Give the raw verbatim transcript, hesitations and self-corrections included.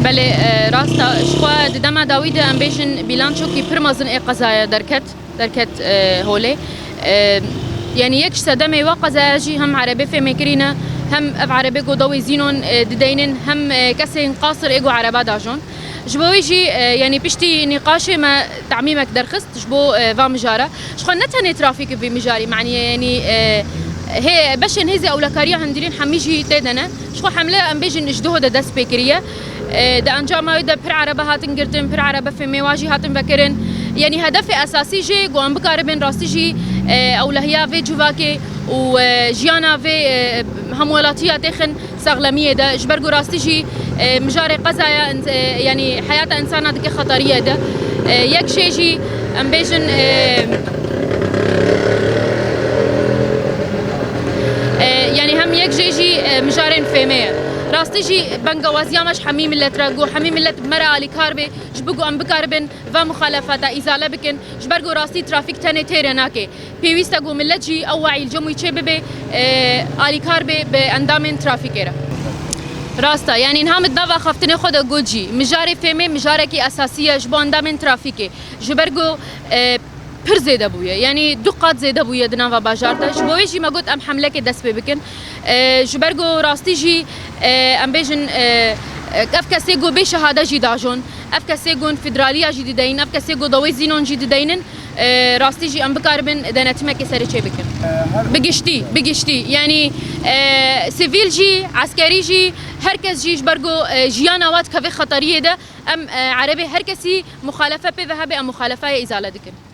Belê, e, rast e. Ji xwe di dema dawî de em bêjin bîlançokî pir mezin ê qezaya derket, derket, e, holê. E, yanî yek ji sedemê wa qezaya jî hem erebê fêmê kirî ne, hem ev erebê ku dawê zînon, e, dideynin, hem, e, kesên qasir ê ku ereba dajon. Ji bo wê jî, e, yanî piştî nîqaşê me temîmek derxist ji bo, e, va mijara. Ji xwe ne tenê trafîk vî mijarî, manî, yanî, e, hê, beşên hêzê ewlekariya hundirîn hemî jî tê de ne. Ji xwe hemle em bêjin ji duho de dest pê kiriye. E, di encama wê de pir erebe hatin girtin, pir erebe fêmê wa jî hatin vekirin. Yanî hedefê esasî jê ku em bikaribin rastî jî, e, ewlehiya vê civakê û, e, jiyana vê, e, hemwelatiya têxin sexlemiyê de. Ji ber ku rastî jî, e, mijarê qezaya ins-, e, yanî heyata insana dike xeteriyê de. E, yek jê jî em bêjin, e, e, yanî hem yek jê jî, e, mijarên fêmê ye. Rastî jî bengewaziya me ji hemî millet re, ku hemî millet bi me re alîkar bê, ji bo ku em bikaribin va muxalefeta îzale bikin, ji ber ku rastî trafîk tenê têrê nake. Pêwîst e ku millet jî ew wayî li cem wî çê bibe, e, alîkar be bi endamên trafîkê re. Rast e, yanî niha min di nav axaftinê xwe de got jî, mijarê fêmê mijarekî esasî ye ji bo endamên trafîkê. Ji ber ku, e, pir zêde bûye, yanî du qat zêde bûye di nava bajar de. Ji bo wê jî me got em hemlekê dest pê bikin. E, ji ber ku rastî jî, e, em bêjin, e, e, ev kesê ku bê şehade jî dajon, ev kesê ku federaliya jî dideynin, ev kesê ku dawê zînon jî dideynin, e, rastî jî em bikaribin denetimekê serê çê bikin. Bi giştî, bi giştî. Yanî, e, sivîl jî, eskerî jî, her kes jî ji ber ku, e, jiyana we dikeve xeteriyê de, em, e, erebê her kesî muxalefe pê ve hebe, em muxalefeya îzale dikin.